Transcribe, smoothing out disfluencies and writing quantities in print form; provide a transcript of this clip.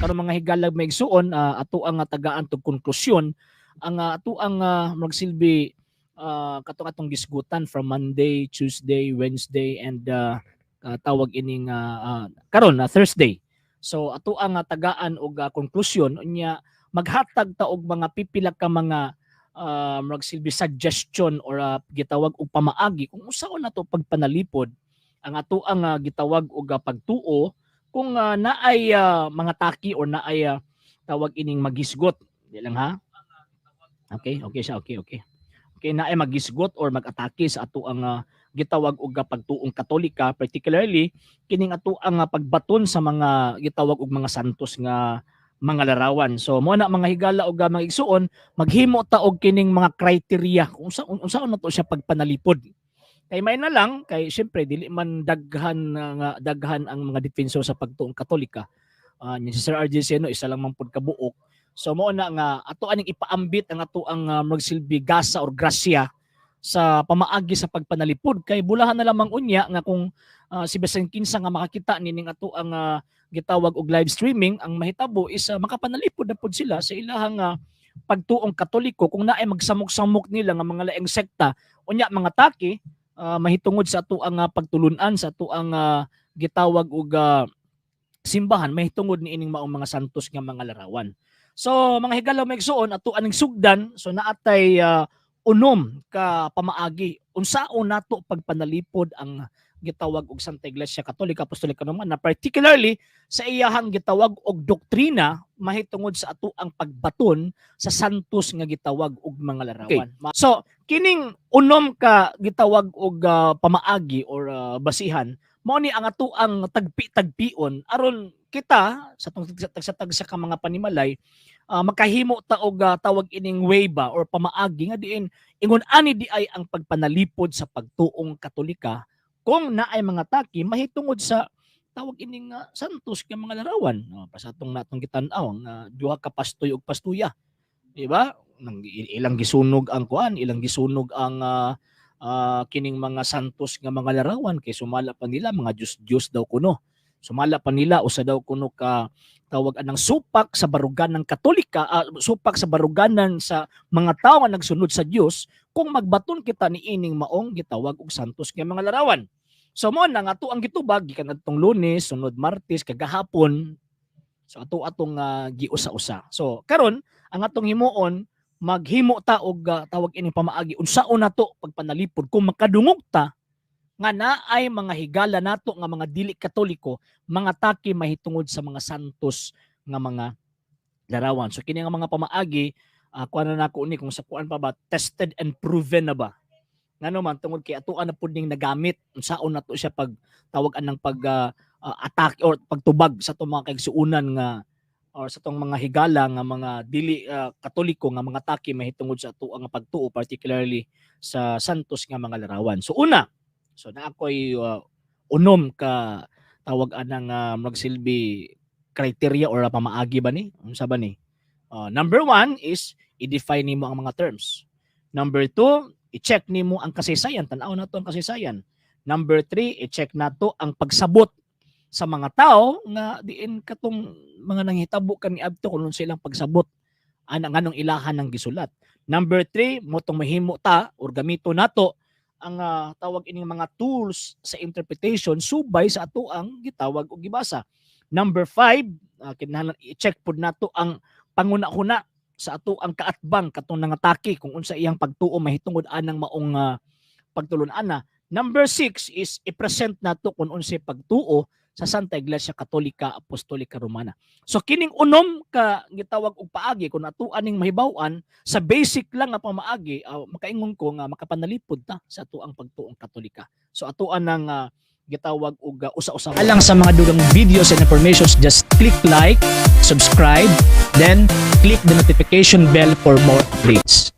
Karon, mga higala, mga igsuon, ato ang tagaan tog konklusyon ang ato ang magsilbi katong atong gisgutan from Monday, Tuesday, Wednesday and tawag ining karon na Thursday. So ato ang tagaan og konklusyon, unya maghatag ta og mga pipila ka mga magsilbi suggestion or gitawag og pamaagi kung unsaon nato pagpanalipod ang ato ang gitawag og pagtuo kung naay mga taki or naay tawag ining magisgot. Di lang ha. Okay siya, okay. Okay, naay magisgot or mag-atake sa ato ang gitawag og pagtuong Katolika, particularly kining ato ang pagbaton sa mga gitawag og mga santos nga mga larawan. So mo na, mga higala og mga igsuon, maghimo ta og kining mga criteria kung unsaon na to siya pagpanalipod. Kay may na lang kay syempre dili man daghan nga daghan ang mga defensor sa pagtuong Katolika. Si Sir RJ Seno isa lang man pud kabuok. So mo na nga ato aning ipaambit ang ato ang magsilbi gasa or grasya sa pamaagi sa pagpanalipod, kay bulahan na lamang unya nga kung si bisan kinsa nga makakita nining ato ang gitawag og live streaming, ang mahitabo is makapanalipod na pud sila sa ilahang pagtuong Katoliko kung naay magsamok-samok nila nga mga laing sekta, unya mga taki mahitungod sa ato ang pagtulunan sa ato ang gitawag og simbahan mahitungod niining maong mga santos nga mga larawan. So mga higala, mga igsuon, ato aning sugdan. So naatay unom ka pamaagi unsaon nato pagpanalipod ang gitawag og Santa Iglesia Katolika Apostolika Romana, particularly sa iyahang gitawag og doktrina mahitungod sa ato ang pagbaton sa santos nga gitawag og mga larawan. So kining unom ka gitawag og pamaagi or basihan mao ni ang ato ang tagpi-tagpion aron kita sa tong tagsa-tagsa ka mga panimalay makahimo ta og tawag ining way ba or pamaagi nga diin ingon ani di ay ang pagpanalipod sa pagtuong Katolika kung naay mga taki mahitungod sa tawag ining santos nga mga larawan, no? Pa sa atong natong gitan-aw ang duha ka pastoy ug pastuya, di ba? Nang ilang gisunog ang kuan, ilang gisunog ang kining mga santos nga mga larawan kay sumala pa nila mga Diyos-Diyos daw kuno. Sumala pa nila usa daw kuno ka tawag anang supak sa baruganan Katolika, supak sa baruganan sa mga tawo nga nagsunod sa Dios kung magbaton kita ni ining maong gitawag og santos nga mga larawan. So mo na nga ato ang gitubag gikan adtong Lunes, sunod Martes, kagahapon. So ato atong giusa-usa. So karon ang atong himuon, maghimo ta og tawag ining pamaagi unsaon nato pagpanalipod kung makadungog ta nga naay mga higala nato nga mga dili Katoliko mga taki mahitungod sa mga santos nga mga larawan. So kini nga mga pamaagi, kuan na nako ni kung sa kuan pa ba, tested and proven na ba. Ngano man, tungod kay atoan na pud ning nagamit unsaon nato siya pag tawag anang pag attack or pagtubag sa atong mga kaigsuonan nga or sa atong mga higala nga mga dili Katoliko nga mga taki mahitungod sa ato ang pagtuo, particularly sa santos nga mga larawan. So una, so naa ko'y unom ka tawag anang magsilbi criteria or pamaagi ba ni? Unsa ba ni? Number one is i-define nimo ang mga terms. Number two, i-check nimo ang kasaysayan, tan-aw nato ang kasaysayan. Number three, i-check nato ang pagsabot sa mga tao nga diin katong mga nanghitabo kaniadto kung unsa ilang pagsabot ana nganong ilahan ng gisulat. Number three, mo tong mahimo ta or gamito nato ang tawag ining mga tools sa interpretation subay sa ato ang gitawag og gibasa. Number five, kinahanglan i-check pud nato ang panguna-huna sa ato ang kaatbang katong nangatake kung unsa iyang pagtuo mahitungod anang maong pagtulon-ana. Number six is i-present nato kung unsay pagtuo sa Santa Iglesia Katolika Apostolika Romana. So kining unom ka gitawag og paagi, kung ato aning mahibaw-an sa basic lang nga pamaagi, makaingon ko nga makapanalipod ta sa ato ang pagtuong Katolika. So atoan ang gitawag og usa-usa. Alang sa mga dugang videos and informations, just click like, subscribe, then click the notification bell for more updates.